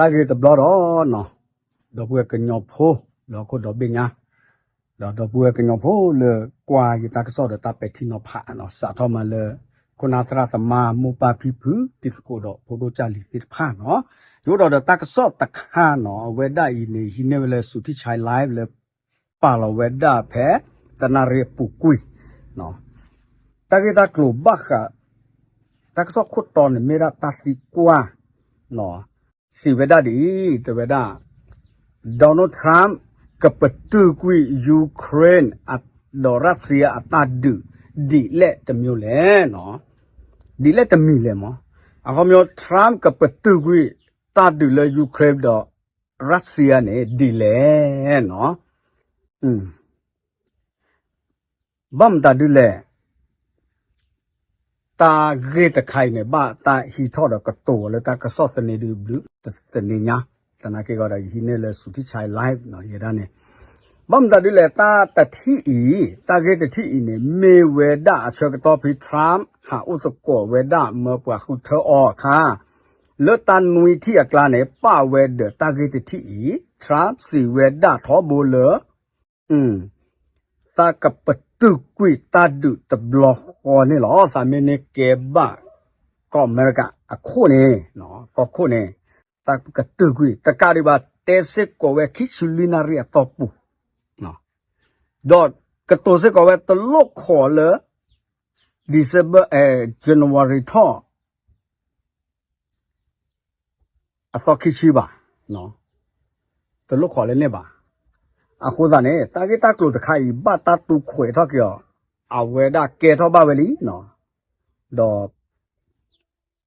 တၢ်ဂ့ၢ်တဘျီဒီး ဒီပုၢ်ဝဲၢ်ကညီဖိ လၢဟီၣ်ခိၣ်ဒီဘ့ၣ်ညါ ဒီးဒီပုၢ်ဝဲၢ်ကညီဖိလၢကွၢ်ယတၢ်ကစီၣ်ဒီးတၢ်ပဲာ်ထံနီၤဖးနီၤ စးထီၣ်မးလၢ ခိၣ်နၢ်သရၣ်သမါ မိၢ်ပၢ်ဖံဖု တံၤသကိးဒီးဖိဒိၣ်ကၢ်လံၤသ့ၣ်တဖၣ်နီၤ, ယအိၣ်ဒီးဒီးတၢ်ကစီၣ်တခါနီၤ အဝဲဒၣ်အံၤန့ၣ် ဟံးန့ၢ်ဝဲလၢ Suthichai Live လၢ ပာ်လီၤဝဲဒၣ်ဖဲ တနၣ်ရံၣ်အပူၤကွံာ် တၢ်ဂ့ၢ်တၢ်ကျိၤဘၣ်ဃး တၢ်ကစီၣ်ခိၣ်တီန့ၣ် မ့ၢ်ဒၣ်တၢ်သံကွၢ် စံးဝဲဒၣ်ဒ်အံၤ တဲဝဲဒၣ် Donald Trump ကပတုာ်ကွံာ် Ukraine ဒီး Russia အတၢ်ဒုး ဒ်လဲၣ်တမံၤလဲၣ်, ဒ်လဲၣ်တမံၤလဲၣ်မး, အခီပညီ Trump ကပတုာ်ကွံာ် တၢ်ဒုးလၢ Ukraine ဒီး Russia န့ၣ် ဒ်လဲၣ်နီၤ. ဘၣ်မတၤဒ်လဲၣ်, တၢ်ဂ့ၢ်တခါအံၤန့ၣ် ဘၣ်တၢ်ဟံးထီၣ်ဒီးကတိၤလၢတၢ်ကစီၣ်သန့ဒုးဘျုးသန့ညါ, သနာ်က့ဒီး ယဟံးန့ၢ်လၢ Suthichai Live ယဲဒၣ်န့ၣ်, ဘၣ်မတၤဒ်လဲၣ် တၢ်တထံၣ်အံၤ တၢ်ဂ့ၢ်တထံၣ်အံၤန့ၣ် မ့ၢ်ဝဲဒၣ်အဆၢကတီၢ်ဖဲ Trump ဟးအိၣ်သကိးဝဲဒၣ်မၢပှၤဃုထၢအီၤအခါ လၢတၢ်နွံထံၣ်အကျါန့ၣ် ပာ်ဝဲဒီးတၢ်ဂ့ၢ်တထံၣ်အံၤ Trump စံးဝဲဒၣ်ထီဘိလၢ သးကပတုာ်ကွံာ်တၢ်ဒုးတဘျီဃီန့ၣ်လီၤ. သးမ့ၢ်န့ၢ်ကဲဘၣ် ကီၢ်အမဲရကၤအခိၣ်န့ၣ်, ကီၢ်ခိၣ်န့ၣ်, သးကတုာ်ကွံာ် တကးဒံးဘၣ် တဲစ့ၢ်ကီးဝဲခံဆံလွံၢ်နၣ်ရံၣ်အတီၢ်ပူၤ, ဒီးကတိၤစ့ၢ်ကီးဝဲတလိၣ်ခိးလၢ December, January ထီၣ် အသီခံဆံဘၣ်, တလိၣ်ခိးလၢန့ၣ်ဘၣ်. အဃိသတးန့ၣ် တၢ်ဂ့ၢ်တၢ်ကျိၤတခါအံၤ ဘၣ်တၢ်တူၢ်ခွဲးထီၣ်က့ၤအီၤ, အဝဲဒၣ်ကဲထီၣ်ဘၣ်ဝဲလံ, ဒီး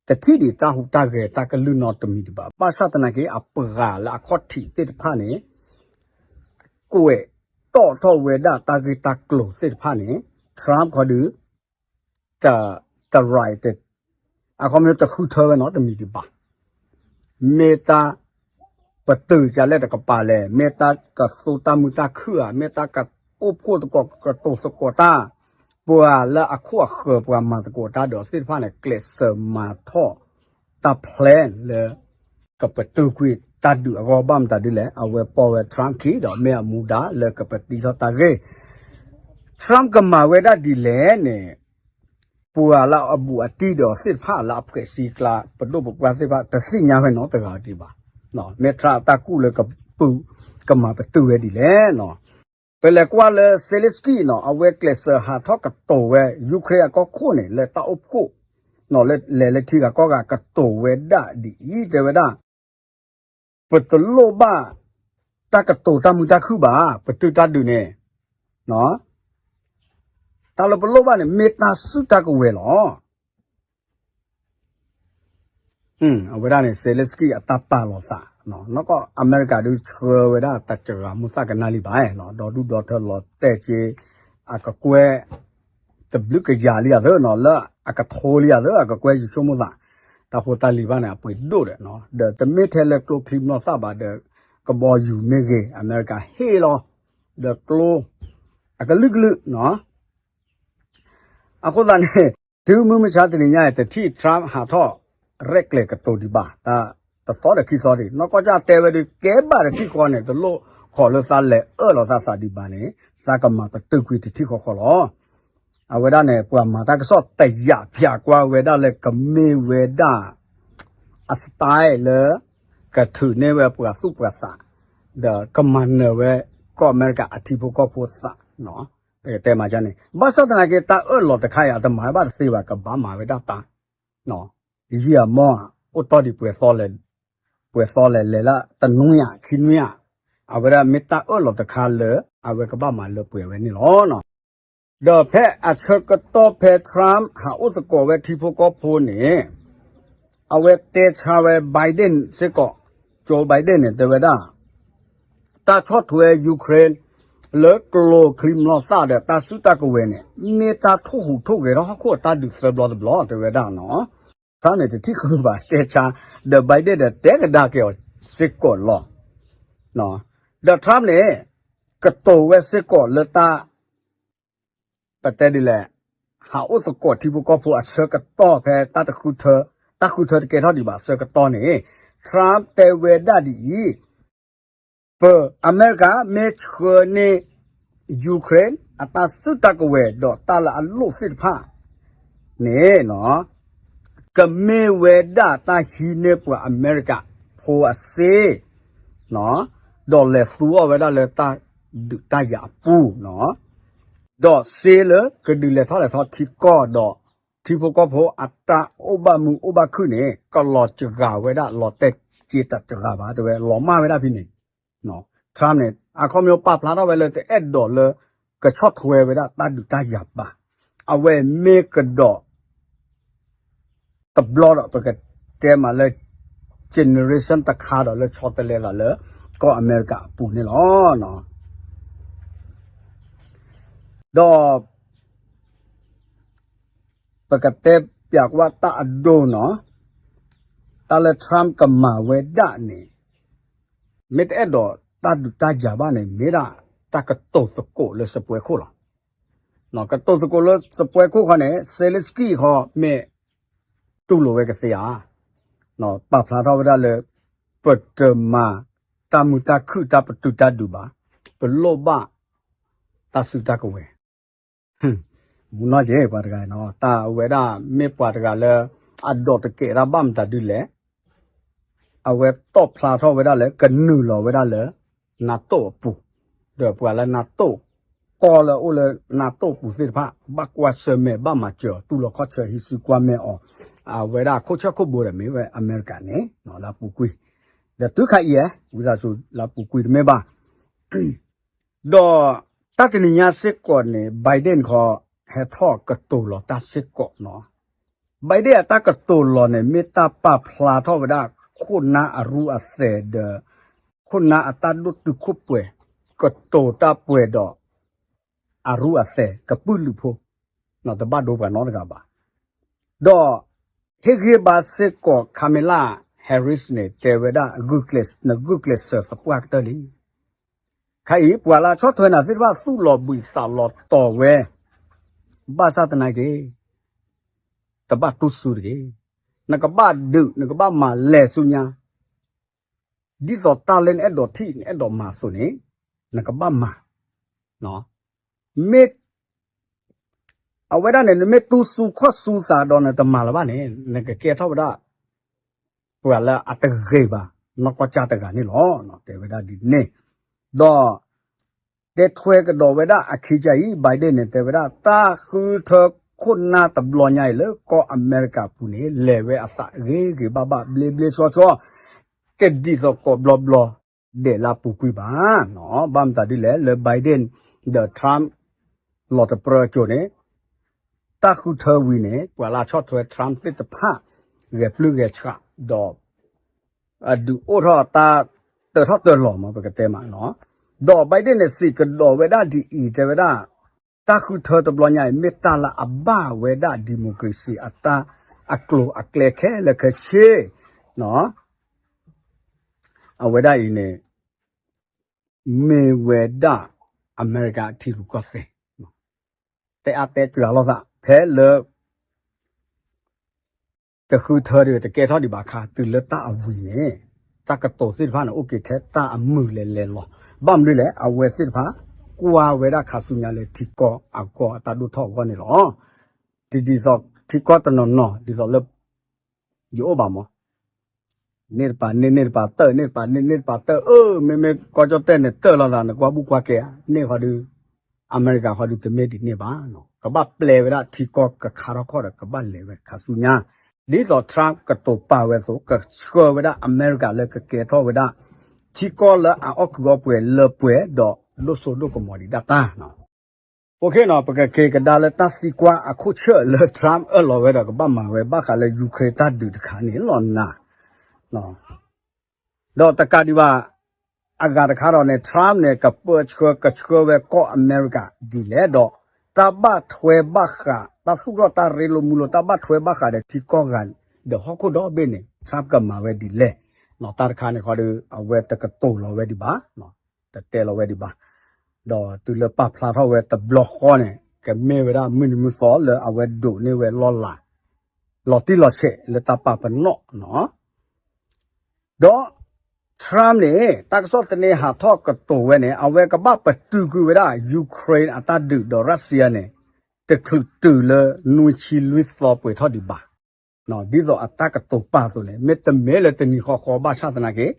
တထံၣ်ဒံးတၢ်ဟူးတၢ်ဂဲၤတၢ်ကလုၢ်နီတမံၤဒံးဘၣ်. ဘၣ်ဆၣ်သနာ်က့ အပှၤလၢအခီၣ်ထံးသ့ၣ်တဖၣ်န့ၣ် ကွဲးတီၣ်ထီၣ်ဝဲဒၣ်တၢ်ဂ့ၢ်တၢ်ကျိၤသ့ၣ်တဖၣ်န့ၣ် Trump ခီဒီး တရၤ အခီပညီတဃုထၢဝဲနီတမံၤဒံးဘၣ်. မ့ၢ်တၢ်ပတုာ်ကလဲၣ်တကပၤလဲၣ်, မ့ၢ်တၢ်ကသိတၢ်မုာ်တၢ်ခုၣ်ဧါ, မ့ၢ်တၢ်ကအိၣ်ဖှိၣ်သကိးကတိၤသကိးတၢ်, ပှၤလၢအခိၣ်အဃၢၤပှၤမၤသကိးတၢ်ဒီးသ့ၣ်တဖၣ်န့ၣ် ကျဲးစၢးမၤထီၣ်တၢ် plan လၢ ကပတုာ်ကွံာ်တၢ်ဒုးအဂီၢ် ဘၣ်မတၤဒ်လဲၣ်, အဝဲပိာ်ဝဲ Trump ခံဒီးမ့ၢ်အမူဒါလၢကပတံထီၣ်တၢ်ဂ့ၢ် Trump ကမၤဝဲဒၣ်ဒ်လဲၣ်န့ၣ်, ပှၤလၢအဘူးအတံၢ်ဒီးသ့ၣ်တဖၣ်လၢအဖှဲးစံကျါ ပဒိၣ်ပပှၢ်သ့ၣ်တဖၣ် တသ့ၣ်ညါဝဲနီတဂၤဒံးဘၣ်. မ့ၢ် Trump အတၢ်ကူၣ်လၢကပတုာ်, ကမၤပတုာ်ဝဲဒ်လဲၣ်နီၤ. ပလဲၤကွၢ်လၢ Zelensky နီၤ အဝဲကျဲးစၢးဟးထီၣ်ကတိၤဝဲ Ukraine အကီၢ်ခိၣ်န့ၣ် လၢတၢ်အိၣ်ဖှိၣ် လၢလဲၤလၢထံဂၤကီၢ်ဂၤကတိၤဝဲဒၣ်ဒ်အံၤ တဲဝဲဒၣ် ပတလိၣ်ဘၣ် တၢ်ကတိၤတၢ်မုာ်တၢ်ခုၣ်ဘၣ်, ပတုာ်တၢ်ဒုးန့ၣ်, တၢ်လၢပလိၣ်ဘၣ်န့ၣ် မ့ၢ်တၢ်စုတၢ်ကဝဲၤလီၤ. အဝဲဒၣ်န့ၣ် Zelensky အတၢ်ပာ်လီၤသး, နီၢ်ကီၢ်အမဲရကၤဒုးဆှၢဝဲဒၣ်တၢ်စှၤမူသၣ်ကနၣ်လံဘၣ်, ဒီဒူၣ်ဒီထၢလီၤတဲာ်က့ၤ အကကွဲၢ် တဘျုးကယၤလံအသးနီၤ လၢအကထိလံအသး အကကွဲၢ်ယဆိကမိၣ်သး တၢ်ဖိတၢ်လံၤဘၣ်န့ၣ် အပှ့ၤဒိၣ်ဒီးနီၤ ဒီးတမ့ၢ်ထဲလၢကျိချံမျိာ်သၣ်ဘၣ်ဒီး ကဘီယူၤမ့ၢ်ဂ့ၤ အမဲရကၤဟ့ၣ်လီၤ ဒီးကျိ အကလုာ်ကလုာ်နီၤ အဃိသတးန့ၣ် တုၤမုၢ်မဆါတနံၤညါအံၤ တထံၣ် Trump ဟးထီၣ်ရဲၣ်ကျဲၤကတိၤဒံးဘၣ် တသီဒီးခံသီဒံး နီၢ်ကီၢ်ကၢ်တဲဝဲဒုး ကဲဘၣ်တထံၣ်ဃီန့ၣ် တလိၣ်ခိးလၢသးလဲၤအၢၣ်လီၤသးသးဒံးဘၣ်န့ၣ် သးကမၤပတုာ်ကွံာ်တထံၣ်ဃီဃီလီၤ. အဝဲဒၣ်န့ၣ် ပှၤမၤတၢ်ကစီၣ်တယာ်ပၠးကွၢ်ဝဲဒၣ်လၢကမ့ၢ်ဝဲဒၣ် အ style လၢ ကထုးန့ၢ်ဝဲပှၤသူၣ်ပှၤသး ဒီးကမၤနၢၤဝဲ ကီၢ်အမဲရကၤအထံဖိကီၢ်ဖိသး ပကတဲမၤန့ၣ် ဘၣ်ဆၣ်သနာ်က့ တၢ်အၢၣ်လီၤတခါအံၤ အတမၤဝဲဘၣ်တသ့ဘၣ် ကဘၣ်မၤဝဲဒၣ်တၢ် ယံာ်အမီၢ် အိၣ်တီၢ်ဒံးပှဲၤသီလဲၣ် ပှဲၤသီလဲၣ် လဲၤလၢတနွံဧါ ခံနွံဧါ အဝဲဒၣ်မ့ၢ်တၢ်အၢၣ်လီၤတခါလၢ အဝဲကဘၣ်မၤလၢပှဲၤဝဲန့ၣ်လီၤ. ဒီးဖဲအဆၢကတီၢ်ဖဲ Trump ဟးအိၣ်သကိးဝဲထံဖိကီၢ်ဖိန့ၣ် အဝဲတဲဆါဝဲ Biden စ့ၢ်ကီး Joe Biden န့ၣ် တဲဝဲဒၣ် တၢ်ဆီၣ်ထွဲ Ukraine လၢကျိချံမျိာ်သၣ်ဒီးတၢ်စုတၢ်ကဝဲၤန့ၣ် မ့ၢ်တၢ်ထိၣ်ဟူးထိၣ်ဂဲၤထီၣ်ဟီၣ်ခိၣ်အတၢ်ဒုးသၢဘျီတဘျီ တဲဝဲဒၣ်နီၤ Trump န့ၣ် တထံၣ်ဃုာ်ဘၣ်တဲဆါ ဒီး Biden ဒီးတဲကဒါက့ၤအီၤစ့ၢ်ကီးလီၤ. ဒီး Trump န့ၣ် ကတိၤဝဲစ့ၢ်ကီးလၢတၢ် ပတဲဒ်လဲၣ် ဟးအိၣ်သကိးထံဖိကီၢ်ဖိအဆၢကတီၢ်ဖဲတၢ်တဃုထၢ တၢ်ဃုထၢတကဲထီၣ်ဒံးဘၣ်အဆၢကတီၢ်န့ၣ် Trump တဲဝဲဒၣ်ဒ်အံၤ, ပအမဲရကၤမ့ၢ်ဆှၢန့ၢ် Ukraine အတၢ်စုတၢ်ကဝဲၤ ဒီးတၢ်လၢအလိၣ်သ့ၣ်တဖၣ်န့ၣ် ကမ့ၢ်ဝဲဒၣ်တၢ်ဟံးန့ၢ်ပှၤအမဲရကၤဖိအစ့ ဒီးလဲၤသူအီၤဝဲဒၣ်လၢတၢ်ဒုးတၢ်ယၤအပူၤ, ဒီးစ့လၢကဒုးလဲၤထီၣ်လဲၤထီထံကီၢ်ဒီး ထံဖိကီၢ်ဖိအတၢ်အိၣ်ဘၣ်မုာ်အိၣ်ဘၣ်ခုၣ်န့ၣ် ကလီၤစှၤဝဲဒၣ် လီၤတဲာ်က့ၤတၢ်စှၤဘၣ် တဲဝဲလီၤမၢ်ဝဲဒၣ်ဖဲန့ၣ် Trump န့ၣ် အခီပညီပာ်ဖျါထီၣ်ဝဲလၢတအဲၣ်ဒိးလၢ ကဆီၣ်ထွဲဝဲဒၣ်တၢ်ဒုးတၢ်ယၤဘၣ်. အဝဲမ့ၢ်ကဒီး တဘျီဒီး ပကတဲမးလၢ generation တခါဒီးလၢဆီတလဲသးလၢ ကီၢ်အမဲရကၤအပူၤန့ၣ်လီၤ. ဒီး ပကတဲပၠးကွၢ်တၢ်အဒိနီၤ, တၢ်လၢ Trump ကမၤဝဲဒၣ်န့ၣ် မ့ၢ်တအဲၣ်ဒိးတၢ်ဒုးတၢ်ယၤဘၣ်န့ၣ် မ့ၢ်ဒၣ်တၢ်ကတိၤသကိးလၢစပွဲခိၣ်လီၤ. ကတိၤသကိးလၢစပွဲခိၣ်ခီန့ၣ် Zelensky ခီမ့ၢ်တူၢ်လိာ်ဝဲကသ့ဧါ, ပာ်ဖျါထီၣ်ဝဲဒၣ်လၢ ပတမၤတၢ်မုာ်တၢ်ခုၣ်တၢ်ပတုာ်တၢ်ဒုးဘၣ်, ပလိၣ်ဘၣ်တၢ်စုတၢ်ကဝဲၤ မူနီၢ်က့ၤပှၤတဂၤနီၤ, တၢ်ဝဲဒၣ်မ့ၢ်ပှၤတဂၤလၢ အဒိးတကဲးတၢ်ဘၣ်မတၤဒုလဲၣ်, အဝဲတီၣ်ဖျါထီၣ်ဝဲဒၣ်လၢကနုာ်လီၤဝဲဒၣ်လၢ NATO အပူၤ, ဒီးပှၤလၢ NATO ကီၢ်လၢအိၣ်လၢ NATO ပူၤသ့ၣ်တဖၣ် ဘၣ်ကွၢ်ဆၢၣ်မဲာ်ဘၣ်မၤစၢၤ တူၢ်လိာ်ခီၣ်ဆၢဟံးစုကွၢ်မဲာ်အီၤ, အဝဲဒၣ်ခိၣ်ဆၢၣ်ခိၣ်ဘိဒီးမ့ၢ်ဝဲအမဲရကၤန့ၣ် လၢအပူၤကွံာ်, ဒီးတုၤခါအံၤဧါ ဝံသးစူၤလၢအပူၤကွံာ်တမ့ၢ်ဘၣ် ဒီးတၢ်တနံၤညါစ့ၢ်ကီးန့ၣ် Biden ခီ ဟဲထီၣ်ကတိၤလီၤတၢ်စ့ၢ်ကီးနီၤ, Biden အတၢ်ကတိၤလီၤန့ၣ် မ့ၢ်တၢ်ပာ်ဖျါထီၣ်ဝဲဒၣ် ခိၣ်နၢ်အရူအသဲးဒီး ခိၣ်နၢ်အတၢ်ဒိၣ်တုာ်ခိၣ်ပှဲၤ ကတိၤတၢ်ပှဲၤဒီး အရူအသဲးကပုာ်လုးဖိ တဘၣ်ဒိပှၤနီတဂၤဘၣ်, ဒီးဟ့ၣ်ဂံၢ်ဘါစ့ၢ်ကီး Kamala Harris န့ၣ် တဲဝဲဒၣ် ဂုာ်ကျဲး နဂုာ်ကျဲးစၢးသပှၢ်ကတၢၢ်လံ. ခါအံၤ ပှၤလၢအဆီၣ်ထွဲနၤသ့ၣ်တဖၣ်သူၣ်လီၤဘှံးသးလီၤတီၤဝဲ, ဘၣ်ဆၣ်သနာ်က့ တဘၣ်တူၢ်စုတဂ့ၤ, နကဘၣ်ဒုး နကဘၣ်မၤလဲၤဆူညါ ဒ်သိးတၢ်လၢနအဲၣ်ဒိးထံၣ် နအဲၣ်ဒိးမၤအသိးန့ၣ် နကဘၣ်မၤ, မ့ၢ် အဝဲဒၣ်န့ၣ် နမ့ၢ်တူၢ်စူၤခီၣ်စူၤသးဒီးနတမၤလၢၤဘၣ်န့ၣ် နကကဲထီၣ်ဝဲဒၣ် ပှၤလၢအတဂ့ၤဘၣ် နီၢ်ကီၢ်ကၢ်တဂၤန့ၣ်လီၤ. တဲဝဲဒၣ်ဒ်န့ၣ်, ဒီး တဲထွဲကဒီးဝဲဒၣ်အခံကါအံၤ Biden န့ၣ် တဲဝဲဒၣ် တၢ်ဃုထၢခိၣ်နၢ်တဘျီညါအံၤလၢကီၢ်အမဲရကၤပူၤန့ၣ် လဲၤဝဲအသးဂ့ၤဂ့ၤဘၣ်ဘၣ် ဘျ့ဘျ့ဆှီဆှီ ကဒ်သိးကိးဘျီဘျီ ဒဲးလၢအပူၤကွံာ်ဘၣ်. ဘၣ်မတၤဒ်လဲၣ် လၢ Biden ဒီး Trump လီၤတပြၢအစိၤန့ၣ် တၢ်ဃုထၢဝံၤန့ၣ် ပှၤလၢအဆီၣ်ထွဲ Trump သ့ၣ်တဖၣ် ဂဲၤပျုၢ်ဂဲၤဆှး ဒီး အဒုးအိၣ်ထီၣ်တၢ်တၢထီၣ်တၢလီၤမး ပကတဲမးနီၤ, ဒီး Biden န့ၣ် စံးကဒီးဝဲဒၣ်ဒ်အံၤ တဲဝဲဒၣ် တၢ်ဃုထၢတဘျီညါအံၤ မ့ၢ်တၢ်လၢအဘၣ်ဝဲဒၣ် democracy အတၢ်အကျိၤအကျဲခဲလၢာ်ခဲဆ့ အဝဲဒၣ်အံၤန့ၣ် မ့ၢ်ဝဲဒၣ် အမဲရကၤအထံရူၢ်ကီၢ်သဲး တဲအါတဲစှၤလိာ်သး ဖဲလၢ တဃုထၢဒံး တကဲထီၣ်ဒံးဘၣ်ခါ တုၤလၢတၢ်အဝံၤန့ၣ် တၢ်ကတိၤသ့ၣ်တဖၣ်န့ၣ် အိၣ်က့ၤထဲတၢ်အမုာ်လဲၤလဲၤလီၤ. ဘၣ်မနုၤလဲၣ် အဝဲသ့ၣ်တဖၣ် ကွၢ်ဝဲဒၣ်ခါဆူညါလၢထံကီၢ်အဂီၢ်အတၢ်ဒိၣ်ထီၣ်အဂီၢ်န့ၣ်လီၤ. ဒ်သိးထံကီၢ်တနီၤနီၤ ဒ်သိးလၢ ယအိၣ်ဘၣ်မး န့ၢ်တပၤန့ၢ် န့ၢ်တပၤတၢၢ် န့ၢ်တပၤန့ၢ် န့ၢ်တပၤတၢၢ် အၢ မ့မ့ၢ်ကီၢ်ကၠီၣ်တဲၣ်န့ၣ် တၢၢ်လိာ်သးန့ၣ် ကွၢ်ဘူၣ်ကွၢ်ကဲဧါ န့ၢ်ဃီဒုး အမဲရကၤဃီဒုး တမ့ၢ်ဒ်န့ၣ်ဘၣ်. ကဘၣ်ပျဲဝဲဒၣ်ထံကီၢ်ကခါထီၣ်ခီၣ်ဒီး ကဘၣ်လဲၤဝဲခါဆူညါ ဒ်သိး Trump ကတိၤပာ်ဝဲအသိး ကဆှၢဝဲဒၣ်အမဲရကၤလၢကကဲထီၣ်ဝဲဒၣ် ထံကီၢ်လၢအအီၣ်ကုးအီပှဲၤလၢပှဲၤဒီး ဒိၣ်စိဒိၣ်ကမီၤဒံးဒၣ်တၢ် အိၣ်ခ့နီၤ ပကက့ၤကဒါလၢတၢ်သံကွၢ်အခိၣ်ဆၢၣ်လၢ Trump အၢၣ်လီၤဝဲဒီးကဘၣ်မၤဝဲ ဘၣ်ဃးလၢ Ukraine တၢ်ဒုးတခါန့ၣ်လီၤနၤ ဒီးတကးဒံးဘၣ် အဂၤတခါဒီးန့ၣ် Trump န့ၣ် ကပၢဆှၢကဆှၢဝဲကီၢ်အမဲရကၤဒ်လဲၣ်ဒီး တၢ်ဘၣ်ထွဲဘၣ်ဃး တၢ်သူၣ်ထီၣ်တၢ်ရ့လိာ်မုာ်လိာ် တၢ်ဘၣ်ထွဲဘၣ်ဃးဒီးထံကီၢ်ဂၤ ဒီးဟီၣ်ခိၣ်ဒီဘ့ၣ်န့ၣ် Trump ကမၤဝဲဒ်လဲၣ် တၢ်တခါန့ၣ်ဃီဒီး အဝဲတကတိၤလီၤဝဲဒံးဘၣ် တတဲလီၤဝဲဒံးဘၣ် ဒီးတုၤလၢပာ်ဖျါထီၣ်ဝဲတဘျီဃီန့ၣ် ကမ့ၢ်ဝဲဒၣ်မုၢ်နံၤမုၢ်သီလၢအဝဲဒိးန့ၢ်ဝဲလီၢ်လၤ လီၤတံၢ်လီၤဆဲးလၢတၢ်ပာ်ပနီၣ်နီၤ ဒီး Trump န့ၣ် တၢ်ကစီၣ်သန့ဟးထီၣ်ကတိၤဝဲန့ၣ် အဝဲကဘၣ်ပတုာ်ကွံာ်ဝဲဒၣ် Ukraine အတၢ်ဒုးဒီး Russia န့ၣ် တချုးတုၤလၢနွံဆံလွံၢ်သီပှဲၤထီၣ်ဒံးဘၣ်. ဒ်သိးအတၢ်ကတိၤပာ်အသိးန့ၣ် မ့တမ့ၢ်လၢတနံၤဃီဃီဘၣ်ဆၣ်သနာ်က့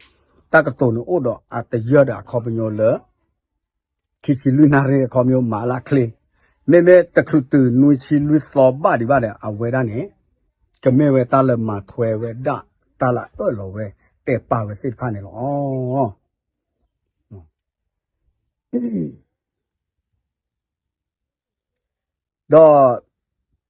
တၢ်ကတိၤန့ၣ်အိၣ်ဒီးအတယၢၢ်ဒီးအခီပညီလၢ ခံဆံလွံၢ်နၣ်ရံၣ်အခီပညီမၤလၢချ့, မ့မ့ၢ်တချုးတုၤနွံဆံလွံၢ်သီဘၣ်ဒံးဘၣ်ဒီး အဝဲဒၣ်န့ၣ် ကမ့ၢ်ဝဲတၢ်လၢမၤထွဲဝဲဒၣ် တၢ်လၢအၢၣ်လီၤဝဲ တဲပာ်ဝဲသ့ၣ်တဖၣ်န့ၣ်လီၤ. ဒီး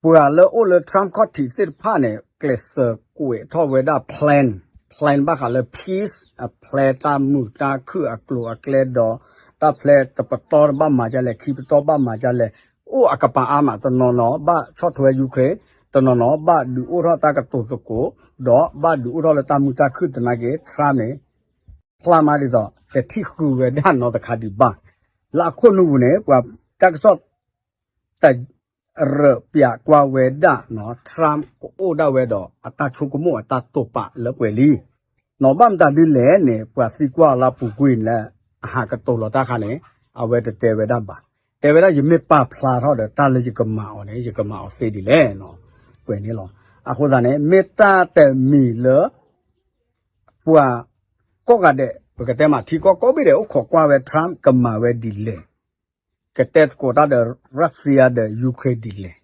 ပှၤလၢအိၣ်လၢ Trump ခီၣ်ထံးသ့ၣ်တဖၣ်န့ၣ် ကျဲးစၢးကွဲးထီၣ်ဝဲဒၣ် plan, plan ဘၣ်ဃးလၢ peace အ plan တၢ်မုာ်တၢ်ခုၣ်အကျိၤအကျဲဒီး တၢ်ဖျဲးတပတီၢ်ဘၣ်မၤဒ်လဲၣ် ခံပတီၢ်ဘၣ်မၤဒ်လဲၣ်, အိၣ်အကပၤအါမး တနီၤနီၤဘၣ်ဆီၣ်ထွဲ Ukraine, တနီၤနီၤဘၣ်ဒုးအိၣ်ထီၣ်တၢ်ကတိၤသကိး, ဒီးဘၣ်ဒုးအိၣ်ထီၣ်လၢတၢ်မုာ်တၢ်ခုၣ်သနာ်က့ Trump န့ၣ် ဖျါမးဒ်သိး တထံၣ်ဃုာ်ဝဲဒၣ်နီတခါဒံးဘၣ်. လၢအခိၣ်နူာ်ပူၤန့ၣ် ပှၤတၢ်ကစီၣ် တရၢးပၠးကွၢ်ဝဲဒၣ် Trump ကအိၣ်ဒၣ်ဝဲဒီးအတၢ်ဆိကမိၣ်အတၢ်တိာ်ပာ်လၢပှဲၤလံ. နီၢ်ဘၣ်မတၤဒ်လဲၣ်န့ၣ် ပှၤသံကွၢ်လၢအပူၤကွံာ်လၢအဟးကတိၤလီၤတၢ်ခါန့ၣ် အဝဲတတဲဝဲဒၣ်ဘၣ်. တဲဝဲဒၣ်ယမ့ၢ်ပာ်ဖျါထီၣ်ဒီးတၢ်လၢယကမၤအီၤန့ၣ် ယကမၤအီၤသ့ဒ်လဲၣ်. ပှဲၤန့ၣ်လီၤ. အဃိသတးန့ၣ် မ့ၢ်တၢ်တမံၤလၢ ပှၤကိးဂၤဒဲး ပကတဲမး ထံကီၢ်ကိးဘ့ၣ်ဒဲး အိၣ်ခိးကွၢ်ဝဲ Trump ကမၤဝဲဒ်လဲၣ်, ကတဲသကိးတၢ်ဒီး Russia ဒီး Ukraine ဒ်လဲၣ်,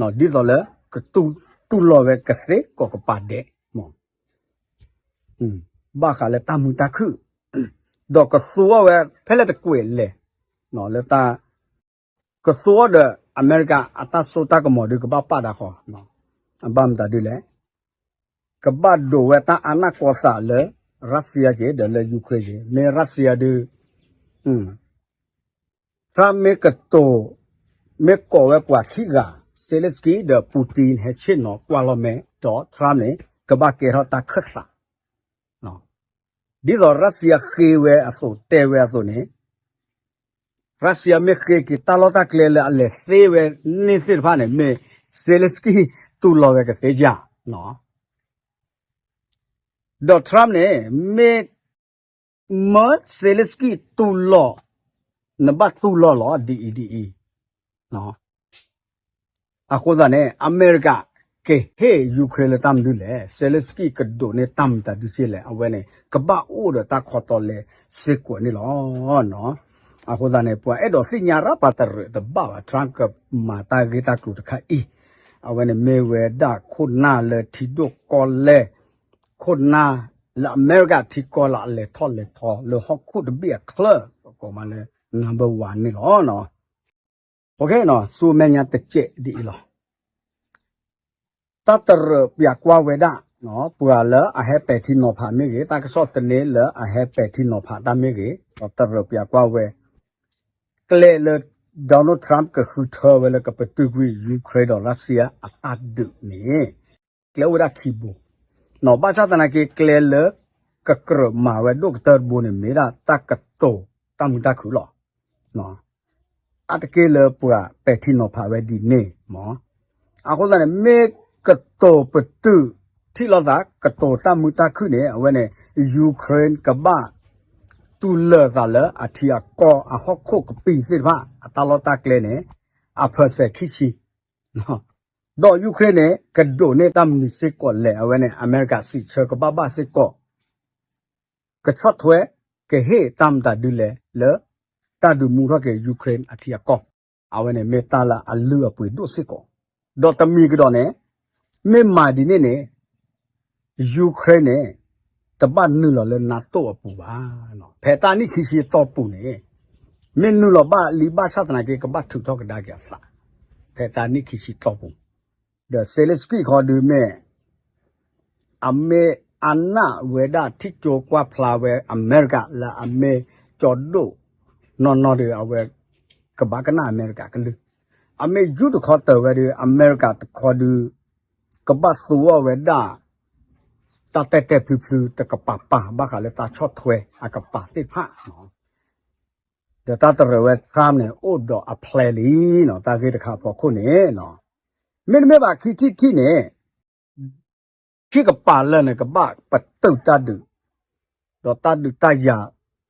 ဒ်သိးလၢ ကတူၢ်လိာ်ဝဲကသ့ကိးကပၤဒဲး ဘၣ်ဃးလၢတၢ်မုာ်တၢ်ခုၣ်, ဒီးကသူအီၤဝဲဖဲလဲၣ်တကွဲးလဲၣ်, လၢတၢ် ကသူအီၤဒီး အမဲရကၤအတၢ်စိတၢ်ကမီၤဒုးကဘၣ်ပာ်ဒၣ်ဃီ, အဘၣ်မတၤဒ်လဲၣ်, ကဘၣ်ဒိးဝဲတၢ်အနၢ်ကီသးလၢ Russia က့ၤ ဒီးလၢ Ukraine က့ၤ, မ့ၢ် Russia ဒုး Trump မ့ၢ်ကတိၤ မ့ၢ်ကိးဝဲပှၤခံဂၤ Zelensky ဒီး Putin ဟဲဆ့ၣ်နီၤကွၢ်လီၤမဲာ်ဒီး Trump န့ၣ် ကဘၣ်ကဲထီၣ်တၢ်ခၢၣ်သး ဒ်သိး Russia ဃ့ဝဲအသိး တဲဝဲအသိးန့ၣ် Russia မ့ၢ်ဃ့က့ၤတၢ်လီၢ်တၢ်ကျဲလၢအလဲၤသ့ဝဲန့ၣ်သ့ၣ်တဖၣ်န့ၣ် မ့ၢ် Zelensky တူၢ်လိာ်ဝဲကသ့ဧါ. ဒီး Trump န့ၣ် မ့ၢ် မၢ Zelensky တူၢ်လိာ် နဘၣ်တူၢ်လိာ်လီၤ ဒ်အံၤဒ်အံၤ. အဃိသတးန့ၣ် အမဲရကၤ ကဟ့ၣ် Ukraine လၢတၢ်မနုၤလဲၣ်, Zelensky ကဒိးန့ၢ်တၢ်မတၤဒုးက့လဲၣ်, အဝဲန့ၣ် ကဘၣ်အိၣ်ဒီးတၢ်ခီတီလဲစ့ၢ်ကီးန့ၣ်လီၤ. အဃိသတးန့ၣ် ပှၤအဲၣ်ဒိးသ့ၣ်ညါရၣ်ပာ်တရၢးတဘၣ်ဘၣ် Trump ကမၤတၢ်ဂ့ၢ်တၢ်ကျိၤတခါအံၤ, အဝဲန့ၣ်မ့ၢ်ဝဲဒၣ်ခိၣ်နၢ်လၢထံဒိၣ်ကီၢ်လဲၢ်, ခိၣ်နၢ်လၢအမဲရကၤထံကီၢ်လၢအလဲၤထီၣ်လဲၤထီလၢဟီၣ်ခိၣ်တဘ့ၣ်အချၢ, ပကိးမးလၢ number one န့ၣ်လီၤ. ဆူမဲာ်ညါတစဲးဒ်အံၤလီၤ. တၢ်တရၢးပၠးကွၢ်ဝဲဒၣ် ပှၤလၢအဟဲပဲာ်ထံနီၤဖးမ့ၢ်ဂ့ၤ, တၢ်ကစီၣ်သန့လၢအဟဲပဲာ်ထံနီၤဖးတၢ်မ့ၢ်ဂ့ၤ, ဒီးတရၢးပၠးကွၢ်ဝဲ ကျဲလၢ Donald Trump ကဃုထၢဝဲလၢကပတုာ်ကွံာ် Ukraine ဒီး Russia အတၢ်ဒုးန့ၣ် ကျဲအိၣ်ဝဲဒၣ်ခံဘိ, ဘၣ်ဆၣ်သနာ်က့ ကျဲလၢကကြၢးမၤဝဲဒိၣ်ကတၢၢ်တဘိန့ၣ် မ့ၢ်ဒၣ်တၢ်ကတိၤတၢ်မုာ်တၢ်ခုၣ်လီၤ. အါတက့ၢ်လၢပှၤပဲာ်ထံနီၤဖးဝဲဒ်န့ၣ်မး. အဃိသတးန့ၣ် မ့ၢ်ကတိၤပတုာ်ထံၣ်လိာ်သး ကတိၤတၢ်မုာ်တၢ်ခုၣ်န့ၣ် အဝဲန့ၣ် Ukraine ကဘၣ်တူၢ်လၢာ်သးလၢအထံအကီၢ် အဟီၣ်ခိၣ်ကပံာ်သ့ၣ်တဖၣ် အတၢ်လီၢ်တၢ်ကျဲန့ၣ် အ percent ခံဆံ ဒီး Ukraine န့ၣ် ကဒိးန့ၢ်တၢ်မနုၤစ့ၢ်ကီးလဲၣ်, အဝဲန့ၣ် အမဲရကၤစံးဆၢကဘၣ်ဘၣ်စ့ၢ်ကီး ကဆီၣ်ထွဲ ကဟ့ၣ်တၢ်မတၤဒုလဲၣ်လၢ တၢ်ဒုးမူထီၣ်က့ၤ Ukraine အထံအကီၢ်, အဝဲန့ၣ်မ့ၢ်တၢ်လၢအလုၢ်အပှ့ၤဒိၣ်စ့ၢ်ကီး, ဒီးတမံၤကဒီးန့ၣ် မ့ၢ်မၤဒ်န့ၣ်န့ၣ် Ukraine န့ၣ် တဘၣ်နုာ်လီၤလၢ NATO အပူၤဘၣ်. ဖဲတၢ်နံၣ်ခံဆံအတီၢ်ပူၤန့ၣ် မ့ၢ်နုာ်လီၤဘၣ်လံဘၣ်ဆၣ်သနာ်က့ ကဘၣ်ထုးထီၣ်ကဒါက့ၤအသး ဖဲတၢ်နံၣ်ခံဆံတီၢ်ပူၤ, ဒီး Zelensky ခီဒုးမ့ၢ် အမ့ၢ်အနၢ်ဝဲဒၣ်ထံၣ်ကၠိကွၢ်ဖျါဝဲအမဲရကၤလၢအမ့ၢ်ကၠီဒိၣ်နီၢ်နီၢ်ဒီး အဝဲကဘၣ်ကနၣ်အမဲရကၤကလုၢ်, အမ့ၢ်ယူၢ်တခီတၢၤဝဲဒီး အမဲရကၤတခီဒုး ကဘၣ်သူအီၤဝဲဒၣ် တၢ်တဲာ်တဲာ်ဖျုဖျုတကပၤပၤ ဘၣ်ဃးလၢတၢ်ဆီၣ်ထွဲအကပၤသ့ၣ်တဖၣ် ဒီးတၢ်တရၢးဝဲ Trump န့ၣ် အိၣ်ဒီးအ plan လံနီၤ, တၢ်ဂ့ၢ်တခါအဖီခိၣ်န့ၣ် မ့တမ့ၢ်ဘၣ်ခံထံၣ်ထံၣ်န့ၣ် ခံကပၤလၢာ်န့ၣ် ကဘၣ်ပတုာ်တၢ်ဒုး ဒီးတၢ်ဒုးတၢ်ယၤ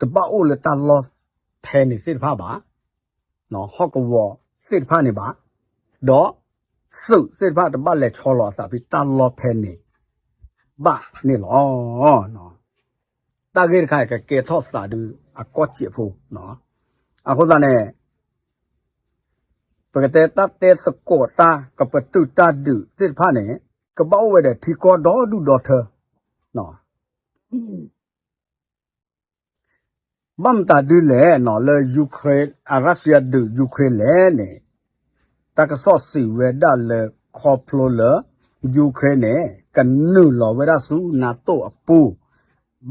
တဘၣ်အိၣ်လၢတၢ်လီၢ်ဖဲန့ၣ်သ့ၣ်တဖၣ်ဘၣ်, ဟီၣ်ကဝီၤသ့ၣ်တဖၣ်န့ၣ်ဘၣ်, ဒီးသုးသ့ၣ်တဖၣ်တဘၣ်လဲၤဆီလီၤအသးဖဲတၢ်လီၢ်ဖဲန့ၣ်ဘၣ်န့ၣ်လီၤ. တၢ်ဂ့ၢ်တခါအံၤကကဲထီၣ်သးဒုးအကီၢ်စဲးဖိ, အဃိသတးန့ၣ် ပကတဲတၢ်တဲသကိးတၢ်ကပတုာ်တၢ်ဒုးသ့ၣ်တဖၣ်န့ၣ် ကဘၣ်အိၣ်ဝဲဒီးထံကီၢ်ဒီဒူၣ်ဒီထၢ ဘၣ်မတၤဒုလဲၣ်နီၤ လၢ Ukraine အ Russia ဒုး Ukraine လဲၣ်န့ၣ် တၢ်ကစီၣ်စံးဝဲဒၣ်လၢခီဖျိလၢ Ukraine န့ၣ် ကနုာ်လီၤဝဲဒၣ်ဆူ NATO အပူ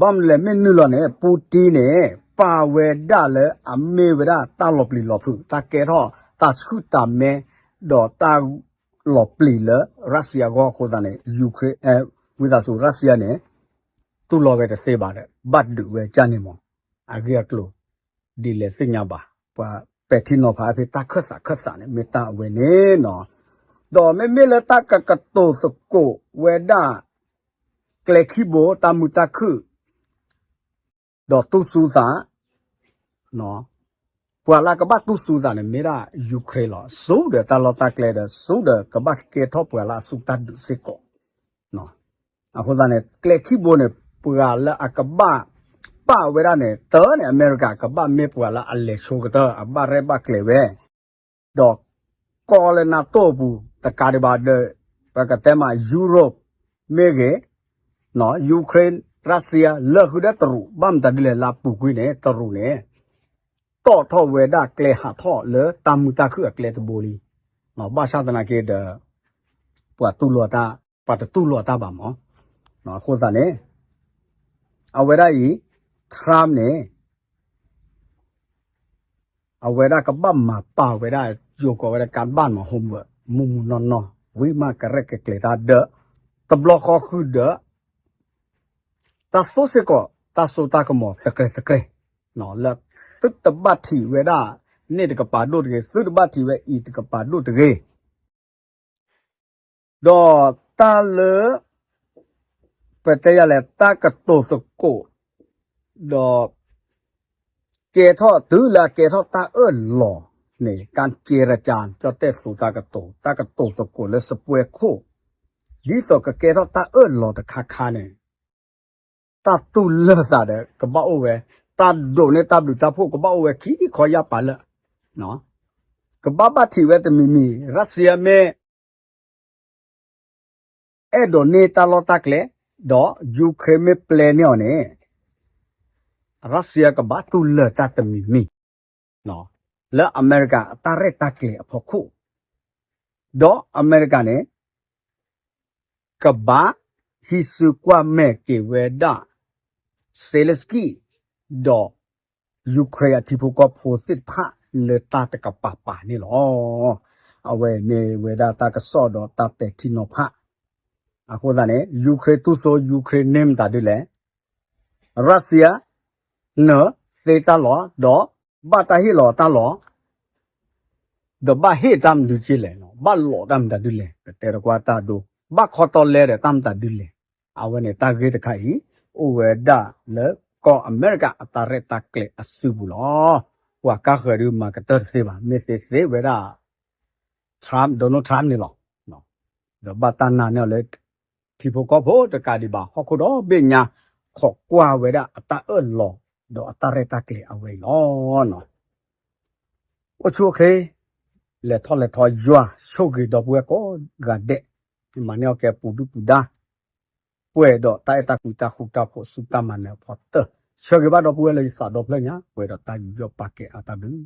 ၤ, ဘၣ်မနုၤလဲၣ် မ့ၢ်နုာ်လီၤန့ၣ် Putin န့ၣ် ပာ်ဝဲဒၣ်လၢအမ့ၢ်ဝဲဒၣ်တၢ်လီၤပျံၤလီၤဖုး တၢ်ကဲထီၣ်တၢ်ဆူၣ်တၢ်မဲ ဒီးတၢ်လီၤပျံၤလၢ Russia အဂီၢ်အဃိသတးန့ၣ် Ukraine ဝံသးစူၤ Russia န့ၣ် တူၢ်လိာ်ဝဲတသ့ဘၣ်ဒီး ဘၣ်ဒုးဝဲကၢ်န့ၣ်မး, အဂ့ၢ်အကျိၤ ဒ်လဲၣ်သ့ၣ်ညါဘၣ်, ပှၤပဲာ်ထံနီၤဖးဖဲတၢ်ခၢၣ်သးခၢၣ်သးန့ၣ် မ့ၢ်တၢ်အဝဲန့ၣ်နီၤ, ဒီးမ့မ့ၢ်လၢတၢ်ကကတိၤသကိးဝဲဒၣ် ကျဲခံဘိ တၢ်မုာ်တၢ်ခုၣ် ဒီးတူၢ်ဆူသး ပှၤလၢအကဘၣ်တူၢ်ဆူသးန့ၣ် မ့ၢ်ဒၣ် Ukraine လီၤ. ဆူဒီးတၢ်လီၢ်တၢ်ကျဲဒီး ဆူဒီးကဘၣ်ကဲထီၣ်ပှၤလၢအဆူၣ်တၢ်ဒုးစ့ၢ်ကီး. အဃိသတးန့ၣ် ကျဲခံဘိန့ၣ် ပှၤလၢအကဘၣ်ပာ်ဝဲဒၣ်န့ၣ် တၢ်န့ၣ် အမဲရကၤကဘၣ်မ့ၢ်ပှၤလၢအလဲၤဆိကတၢၢ် အဘၣ်ရဲၣ်ဘၣ်ကျဲၤဝဲ ဒီးကီၢ်လၢ NATO အပူၤ တကးဒံးဘၣ်ဒီး ပကတဲမး Europe မ့ၢ်ဂ့ၤ, Ukraine, Russia လၢဃုာ်ဒီးတရူး ဘၣ်မတၤဒ်လဲၣ်လၢအပူၤကွံာ်န့ၣ် တရူးန့ၣ် တီၣ်ထီၣ်ဝဲဒၣ်ကျဲဟးထီၣ်လၢတၢ်မုာ်တၢ်ခုၣ်အကျဲတဘိလံ. ဘၣ်ဆၣ်သနာ်က့ဒီး ပှၤတူၢ်လိာ်တၢ် ပှၤတတူၢ်လိာ်တၢ်ဘၣ်မး. အဃိသတးန့ၣ် အဝဲဒၣ်အံၤ Trump န့ၣ် အဝဲဒၣ်ကဘၣ်မၤပာ်ဝဲဒၣ် ယိၤကိးဝဲဒၣ် ကါဘၣ်မၤ homework မုၢ်မုၢ်နီၢ်နီၢ် ဝံၤမးကရဲၣ်ကကျဲၤတၢ်ဒီး တဘျီဃီဃုာ်ဒီး တၢ်သိၣ်စ့ၢ်ကီး တၢ်စိတၢ်ကမီၤသကြၢးသကြၢး လၢသုတဘၣ်ထံးဝဲဒၣ် န့ၣ်တကပၤဒိၣ်တဂ့ၤ, သုတဘၣ်ထံးဝဲအံၤတကပၤဒိၣ်တဂ့ၤ ဒီးတၢ်လၢ ပတဲယၤလဲၣ် တၢ်ကတိၤသကိး ဒီး ကဲထီၣ်တုၤလၢအကဲထီၣ်တၢ်အၢၣ်လီၤန့ၣ် ကၢ်ကဲရကၠါ ကၠီၣ်တဲၣ်သူတၢ်ကတိၤ တၢ်ကတိၤသကိးလၢစပွဲခိၣ် ဒ်သိးကကဲထီၣ်တၢ်အၢၣ်လီၤတခါခါန့ၣ် တၢ်တူၢ်လၢာ်သးဒီးကဘၣ်အိၣ်ဝဲ, တၢ်ဒိးန့ၢ်တၢ်ဘျုးတၢ်ဖှိၣ်ကဘၣ်အိၣ်ဝဲခံခီယၢ်ပၤလၢာ်, ကဘၣ်ဘၣ်ထံးဝဲတမံၤမံၤ Russia မ့ၢ် အဲၣ်ဒိးန့ၢ်တၢ်လီၢ်တၢ်ကျဲ, ဒီး Ukraine မ့ၢ်ပျဲန့ၢ်အီၤန့ၣ် Russia ကဘၣ်တူၢ်လၢာ်တၢ်တမံၤမံၤ လၢအမဲရကၤအတၢ်ရဲၣ်တၢ်ကျဲၤအဖီခိၣ်, ဒီးအမဲရကၤန့ၣ် ကဘၣ်ဟံးစုကွၢ်မဲာ်က့ၤဝဲဒၣ် Zelenskyy ဒီး Ukraine အထံဖိကီၢ်ဖိသ့ၣ်တဖၣ်လၢတၢ်တကပၤပၤန့ၣ်လီၤ. အဝဲမ့ၢ်ဝဲဒၣ်တၢ်ကစီၣ်ဒီးတၢ်ပဲာ်ထံနီၤဖး, အဃိသတးန့ၣ် Ukraine တူၢ်စိ Ukraine န့ၢ်မတၤဒ်လဲၣ်, Russia နၢၤသ့တၢ်လီၢ် ဒီးဘၣ်တၢ်ဟ့ၣ်လီၤတၢ်လီၢ် ဒီးဘၣ်ဟ့ၣ်တၢ်မနုၤက့လဲၣ်, ဘၣ်လီၤတၢ်မတၤဒ်လဲၣ်, ပတဲတကွၢ်တၢ်ဒိ, ဘၣ်ခီတီလဲဒီးတၢ်မတၤဒ်လဲၣ်, အဝဲန့ၣ်တၢ်ဂ့ၢ်တခါအံၤ အိၣ်ဝဲဒၣ်လၢကီၢ်အမဲရကၤအတၢ်ရဲၣ်တၢ်ကျဲၤအစုပူၤလီၤ. ပှၤကါဃၢၤဒုးမၤကတၢၢ်တသ့ဘၣ်, မ့ၢ်သ့သ့ဝဲဒၣ် Trump, Donald Trump န့ၣ်လီၤ. ဒီးဘၣ်တၢ်နာ်န့ၢ်အီၤလၢ ထံဖိကီၢ်ဖိတကးဒံးဘၣ် ဟီၣ်ခိၣ်ဒီဘ့ၣ်ညါ ခိးကွၢ်ဝဲဒၣ်အတၢ်အၢၣ်လီၤ ဒီးအတၢ်ရဲၣ်တၢ်ကျဲၤအဝဲအံၤလီၤ. အိၣ်ဆူၣ်အိၣ်ချ့ လဲၤထီၣ်လဲၤထီယွၤဆိၣ်ဂ့ၤဒီပုၢ်ဝဲၢ်ကိးဂၤဒဲး, မၤန့ၢ်အီၣ်ကဲပူၤဒုၣ်ပူၤဒါ, ပှဲၤဒီးတၢ်အဲၣ်တၢ်ကွံတၢ်ဃူတၢ်ဖိးဆူတၢ်မၤနၢၤအဖီတၢၢ်, ဆၢဂ့ၤဘၣ်ဒီပုၢ်ဝဲၢ်လၢယသးဒီဖျၢၣ်ညါ ပှဲၤဒီးတၢ်ယူးယီၣ်ပာ်ကဲအါတၢ်ဘျုး